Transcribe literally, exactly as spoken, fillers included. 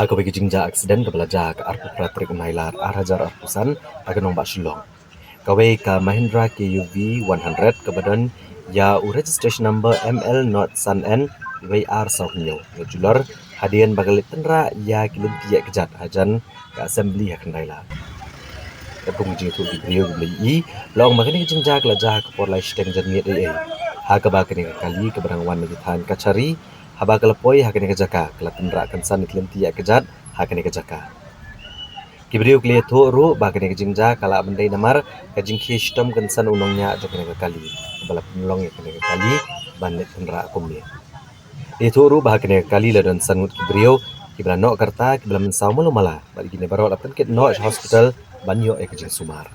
Ha kawei ka jingjia aksiden kaba la jia ha ka arphew phra tarik u Nailar ar hajar arphew san ha ka nongbah Shillong. Kawei ka Mahindra K U V one hundred kaba don ïa u registration number M L not san N wei ar saw hynñiew, la julor hadien ba ka leit tynrah ïa ki lynti ïaid kjat hajan ka Assembly ha Khyndai Lad. Katkum ka jingïathuh ki briew kiba la ïohi, la ong ba kane ka jingjia ka la jia ha ka por lai shiteng janmiet eiei, ha kaba kane ka kali kaba dang wan na ki thaiñ Kachari, haba ka la poi ha kane ka jaka ka la tynrah kynsan ïa ki lynti ïaid kjat ha kane ka jaka. Ki briew ki la ïathuh ruh ba kane ka jingjia ka lah ban dei namar ka jingkhie shitom kynsan u nongñiah jong kane ka kali, kaba la pynlong ïa kane ka kali ban leit tynrah kumne. La ïathuh ruh ba ha kane ka kali la don san ngut ki briew kiba la noh ka rta, kiba la mynsaw malu mala, bad kine baroh la pynkit noh sha hospital ban ïoh ïa ka jingsumar.